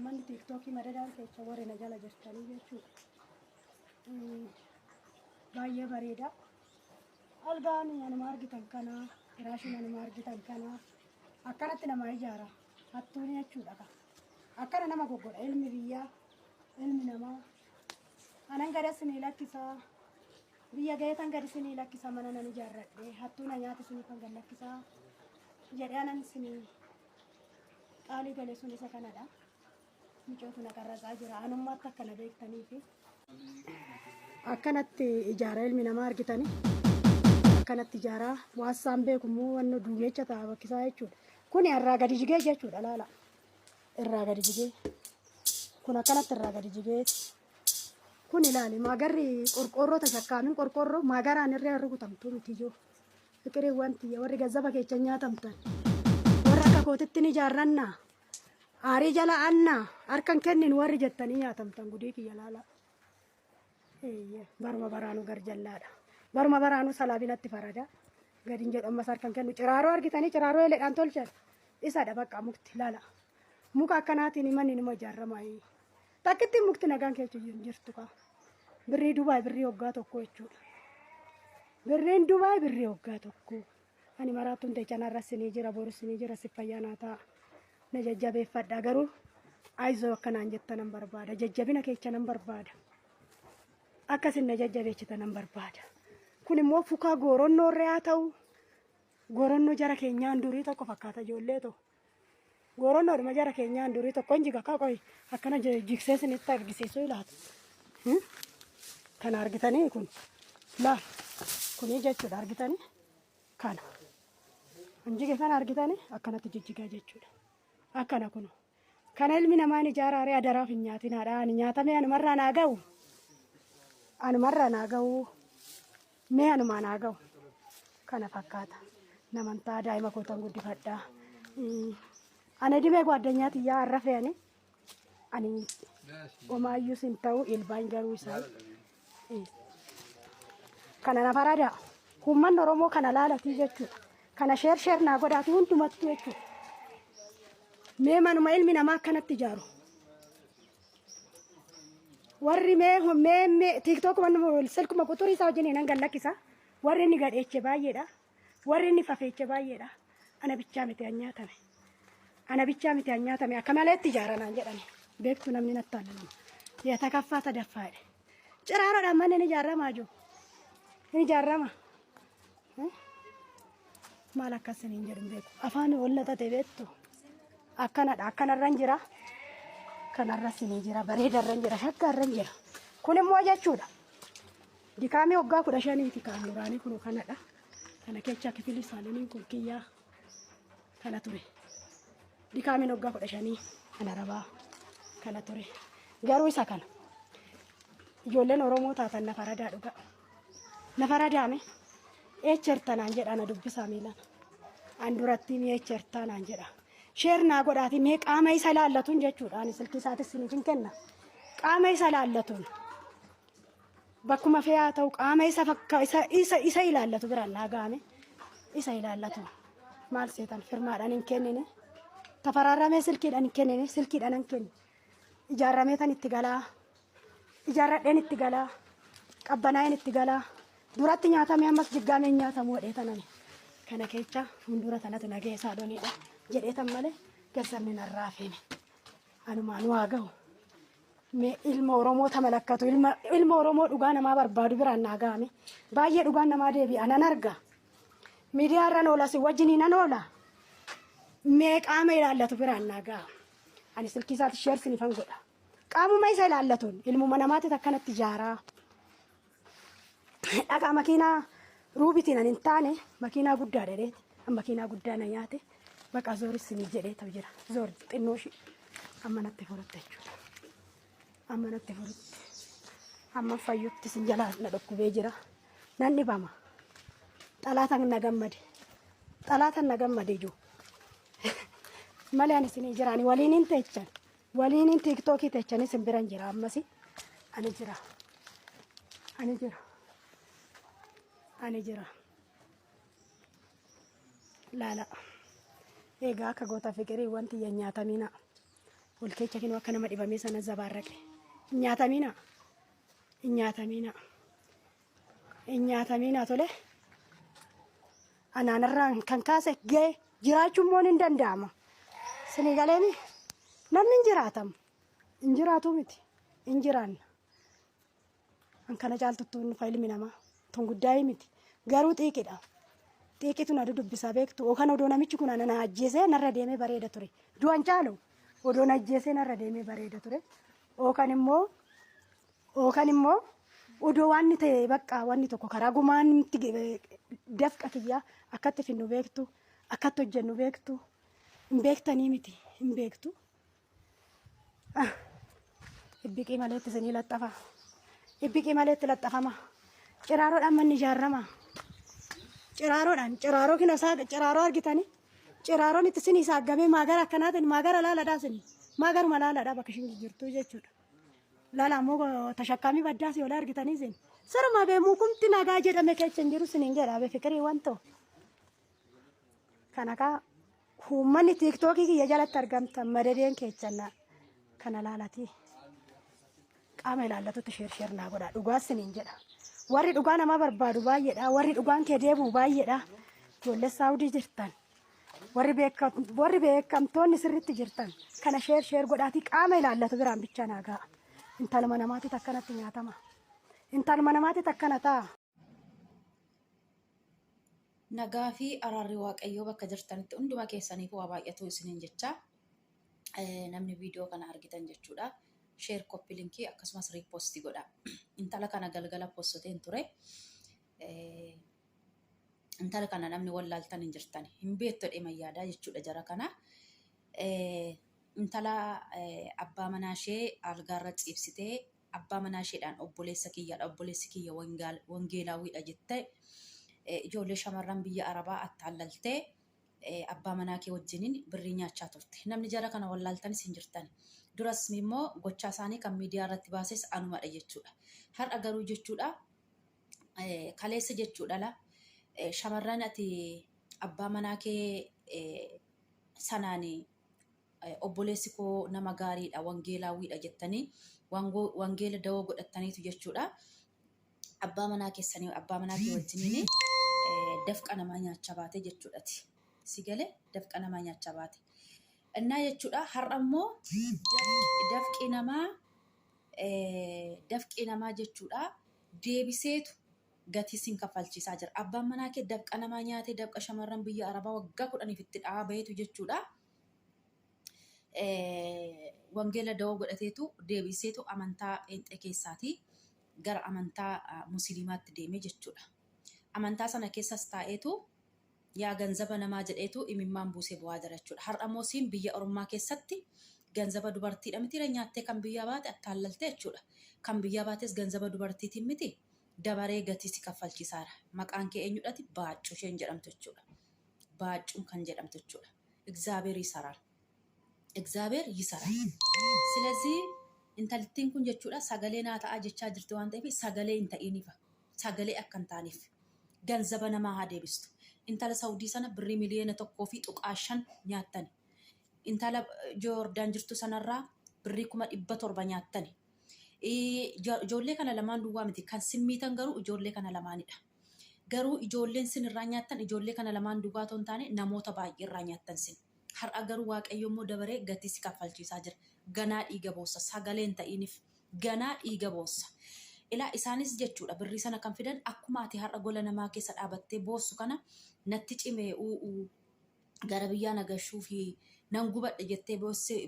Uummanni tiiktookii madadaan keessa warri na jala jirtanii jechuudha. Baay'ee bareeda. Algaan anuma argitan kana, firaashiin anuma argitan kana akkanatti nama ijaara. Hattuun jechuudha ka. Akkana nama goggodha ilmi biyyaa, ilmi namaa. Anan gad isinii lakkisaa. Biyya gaheetan gad isinii lakkisa mana nan ijaarradhe. Hattuu na nyaata isiniifan gad lakkisaa jedhee anan isinii qaalii gale sun isa kanadha. Mucootu na qarratsaa jira. Anummaatti akkana beektaniifi. Akkanatti ijaara ilmi namaa argitanii. Akkanatti ijaaraa. Waassaan beeku immoo wanno duumecha ta'a bakkisaa jechuudha. Kuni irraa gadi jigee jechuudha laala. Irraa gadi jigee. Kun akkanatti irraa gadi jigee. Kun ilaali maagarri qorqoorroo tashakkaamin qorqoorroo maagaraan irree rukutamtu miti ijoo. Fiqiriiwwan tiyya warri gazzaba keessa nyaatamtan. Warra akka kootitti ni ijaarrannaa. Aarii jala annaa harkan kennin warri jettanii nyaatamtan gudii kiyya laala. Eeyyee baruma baraanuu garjallaadha. Baruma baraanuu salaabinatti farada. Gadin jedhu ammas harkan kennu. Ciraaroo argitanii ciraaroo eleedhaan tolchan. Isadha bakka mukti laala. Muka akkanaatiin manni nima ijaarama. Takkitti mukti nagaan keessa hin jirtu kaa. Birrii Dubaay birrii waggaa tokko jechuudha. Birriin Dubaay birrii waggaa tokko. Ani maraattuun teechan har'a sinii jira boru sinii jira si fayyaa naa ta'a. Na jajjabeeffadha garuu ayizoo akkanaan jettan nan barbaada. Jajjabina keecha nan barbaada. Akkasin na jajjabeessitan nan barbaada. Kun immoo fukaa gooronnoo irra haa ta'u gooronnoo jara keenyaan durii tokko fakkaata ijoollee tokko. Gooronnoodhuma jara keenyaan durii tokko hin jiga qoy akkana jigsee isinitti argisiisuu ilaata. Kana argitanii kun laa kunii jechuudha argitanii kana. Hin jige kana argitanii akkanatti jijjigaa jechuudha. Akkana kun. Kana ilmi namaa ni ijaaraaree adaraaf hin nyaatinaadha. Ani nyaatamee anumarraa naa ga'u. Anumarraa naa ga'u. Mee anumaa naa ga'u. Kana fakkaata. Namantaa daa'ima kootan guddifadha. Ani dhibee gwaaddanyaa tiyyaa har'a fe'ani. Ani omaayyuu sin ta'u ilbaan garuu isaa. Kana na farada. Uummanni Oromoo kana laalatii jechuudha. Kana sheer sheer naa godhaatii hundumattuu jechuudha. Mee manuma ilmi namaa akkanatti ijaaru. Warri mee mee mee tiiktook silkuma quxurii isaa wajjin nan gallakkisa. Warri inni gadheeche baay'eedha. Warri inni fafeeche baay'eedha. Ana bichaa miti an nyaatame. Ana bichaa miti an nyaatame akka maleetti ijaara naan jedhani. Beektu namni natti aannan. Yaa takaffaa sadaffaa jedhe. Ciraaroodhaan manni ni ijaaramaa jiru. Ni ijaarama. Maal akkas isiniin jedhu hin beeku. Afaan hollatate beektu. Akkanadha. Akkanarran jira. Kanarra isinii jira. Bareedarran jira. Shaggaarran jira. Kun immoo jechuudha. Dikaamii waggaa 15ti kan duraanii kun kanadha. Kana kecha kifili saaloniin kun kiyyaa kana ture. Dikaamiin waggaa 15 kan arabaa kana ture. Garuu isa kana. Ijoolleen Oromoo taatan na faradaa dhugaa. Na faradaame. Eecherta naan jedha na dubbisaa miilaan. An duratti mee eechertaa naan jedha. Sheer naa godhaati mee qaama isa laallatuun jechuudha. Ani silkii isaatis isiniif hin kenna. Qaama isa laallatuun. Bakkuma fe'aa ta'u qaama isa fakka isa isa isa ilaallatu biraan naa ga'ame. Isa ilaallatu. Maal seetan firmaadhaan hin kennine. Tafaraaramee silkiidhaan hin kennine silkiidhaan hin kenne. Ijaarramee tan itti galaa. Ijaarradheen itti galaa. Qabbanaa'een itti galaa. Duratti nyaatamee ammas diggaamee nyaatamu jedhee tanani. Kana kecha fuuldura tanatu nagee isaa dhoniidha jedhee tan malee gazzabni narraa feene. Anumaan waa ga'u. Mee ilma Oromoo tamalakkatu ilma ilma Oromoo dhugaa namaa barbaadu biraan naa ga'ame. Baay'ee dhugaan namaa deebi'a nan arga. Miidiyaa irran oola si wajjinii nan oola. Mee qaama ilaallatu biraan naa ga'a. Ani silkii isaati sheer sinifan godha. Qaamuma isa ilaallatuun ilmuma namaatti akkanatti ijaaraa. Dhaqaa makiinaa ruubitiin ani hin taane makiinaa guddaa dheereeti. Makiinaa guddaa na nyaate. Baqa zooris sinii jedhee ta'u jira. Zoor xinnoo ishii amma natti furutte jechuudha. Amma natti furutte. Amma fayyutti sin jalaa na dhukkubee jira. Nan dhibama. Xalaatan na gammade. Xalaatan na gammade ijoo. Malee ani isinii jira. Ani waliin hin teechan. Waliin hin tiiktookii teechanii isin biran jira ammasi. Ani jira. Ani jira. Ani jira. Laala. Egaa akka goota fiqirii wanti hin nyaatamina. Ol keecha kinoo akka nama dhibamee sana zabaarraqe. Hin nyaatamiina. Hin nyaatamiina. Hin nyaatamiina tole. Anaanarraan kan kaase ga'e jiraachuun immoo hin danda'ama. Sinii galeemi namni hin jiraatamu. Hin jiraatu miti. Hin jiraanna. An kana caaltuttuu hin dhufa ilmi namaa. Tun guddaa'ii miti. Garuu xiiqidha. Xiiqitu na dudubbisaa beektu. Yookaan odoo namichi kun ana na ajjeesee narra deemee bareeda ture. Du'an caalu odoo na ajjeesee narra deemee bareeda ture. Yookaan immoo yookaan immoo odoo waan ta'e bakka wanni tokko karaa gumaan dafqa kiyyaa akkatti finnu beektu akkatti hojjennu beektu hin beektanii miti hin beektu. Ibbiqii maleetti isinii laxxafa. Ibbiqii maleetti laxxafama. Ciraaroodhaan manni ijaarama. Ciraaroodhaan ciraaroo kina isaa ciraaroo argitanii ciraaroon itti isinii saaggamee maagara akkanaatiin maagara laaladhaa isin maagaruma laaladhaa bakka isheen jirtu jechuudha. Laala ammoo tashakkaamii baddaa si olaa argitanii isin. Siruma bee mukumti nagaa jedhame keessa hin jiru isiniin jedha bee fikirii waan ta'u. Kana kaa uummanni tiiktookii kiyya jalatti argamtan madadeen keessan kana laalatii qaama ilaallatutti sheer sheer naa godha dhugaa siniin jedha. Warri dhugaa namaa barbaadu baay'eedha. Warri dhugaan kee deebi'u baay'eedha. Ijoollee Saawudii jirtan. Warri warri beekamtoonni sirriitti jirtan kana sheer sheer godhaatii qaama ilaallatu biraan bichaa naa ga'a. Intaluma namaatitti akkanatti nyaatama. Intaluma namaatitti akkana ta'a. Nagaa fi araarri Waaqayyoo bakka jirtanitti hunduma keessaniif waa baay'atu isiniin jecha namni viidiyoo kana argitan jechuudha. Sheer koppi linkii akkasumas riippoostii godha. Intala kana galgala postoteen ture. Intala kana namni wallaaltan hin jirtan. Hin beektu jedhee mayyaadaa jechuudha jara kana. Intala abbaa manaa ishee algaarra ciibsitee abbaa manaa isheedhaan obboleessa kiyyaadha, obboleessi kiyya wangeelaawwiidha jette ijoollee shamarran biyya Arabaa attaallaltee abbaa manaa kee wajjiniin birrii nyaachaa turte. Namni jara kana wallaaltanis hin jirtan. Duras immoo gochaa isaanii kan miidiyaa irratti baases anumadha jechuudha. Har'a garuu jechuudha kaleessa jechuudha la shamarran ati abbaa manaa kee sanaan obboleessi koo nama gaariidha, wangeelaawwiidha jettanii wangeela dawoo godhattaniitu jechuudha. Abbaa manaa keessanii abbaa manaa kee wajjiniin dafqa namaa nyaachaa baate jechuudhati. Si galee dafqa namaa nyaachaa baate. Innaa jechuudha har'a immoo dafqi namaa dafqi namaa jechuudha deebiseetu gatii sin kaffalchiisaa jira. Abbaan manaa kee dafqa namaa nyaatee dafqa shamarran biyya Arabaa waggaa kudhaniif itti dha'aa baheetu jechuudha. Wangeela dawoo godhateetu deebiseetu amantaa pheenxee keessaatii gara amantaa musliimaatti deeme jechuudha. Amantaa sana keessas taa'eetu yaa ganzaba namaa jedheetu imimmaan buusee bu'aa jira jechuudha. Har'a immoo siin biyya ormaa keessatti ganzaba dubartiidha miti nyaattee kan biyyaa baate attaallaltee jechuudha. Kan biyyaa baates ganzaba dubartiitiin miti dabaree gatii si kaffalchiisaara. Maqaan kee eenyudhati? Baaccuu isheen jedhamtu jechuudha. Baaccuun kan jedhamtu jechuudha. Egzaabeer ይሰራል. Egzaabeer ይሰራል. ስለዚህ intalittiin kun jechuudha sagalee naa ta'aa jechaa jirti waan ta'eef sagalee hin ta'iniifa. Sagalee akka hin taaneef ganzaba namaa haa deebistu. Intala Saawudii sana birrii miliyoona 1.5 nyaattani. Intala Joordaan jirtu sanarraa birrii 700,000 nyaattani. Ijoollee kana lamaan duwwaa miti kan simmiitan garuu ijoollee kana lamaanidha. Garuu ijoolleen sin irraa nyaattan ijoollee kana lamaan duwwaa otoo hin taane namoota baay'ee irraa nyaattan sin. Har'a garuu Waaqayyo immoo dabaree gatii si kaffalchiisaa jira. Ganaa dhiiga boossa sagalee hin ta'iniif ganaa dhiiga boossa. Ilaa isaanis jechuudha birrii sana kan fidan akkuma ati har'a gola namaa keessa dhaabattee boossu kana natti cimee u'uu gara biyyaa nagashuu fi nan gubadhe jettee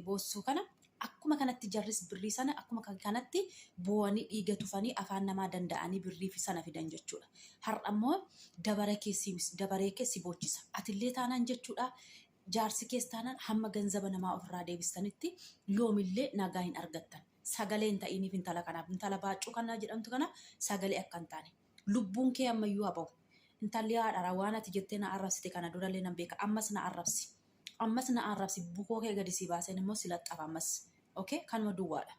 boossuu kana akkuma kanatti jarris birrii sana akkuma kanatti boo'anii dhiiga tufanii afaan namaa danda'anii birrii sana fidan jechuudha. Har'a immoo dabaree kee si boochisa. Atillee taanaan jechuudha jaarsi kees taanaan hamma ganzaba namaa ofirraa deebistanitti yoomillee nagaa hin argattan. Sagalee hin ta'iniif intala kanaaf intala baaccuu kana jedhamtu kana sagalee akka hin taane. Lubbuun kee ammayyuu haa bahu. Intalli haadharaa waan ati jettee na arrabsite kana durallee nan beeka. Ammas na arrabsi. Ammas na arrabsi. Bukoo kee gadi si baaseen immoo si laxxafa ammas. Okay? Kanuma duwwaadha.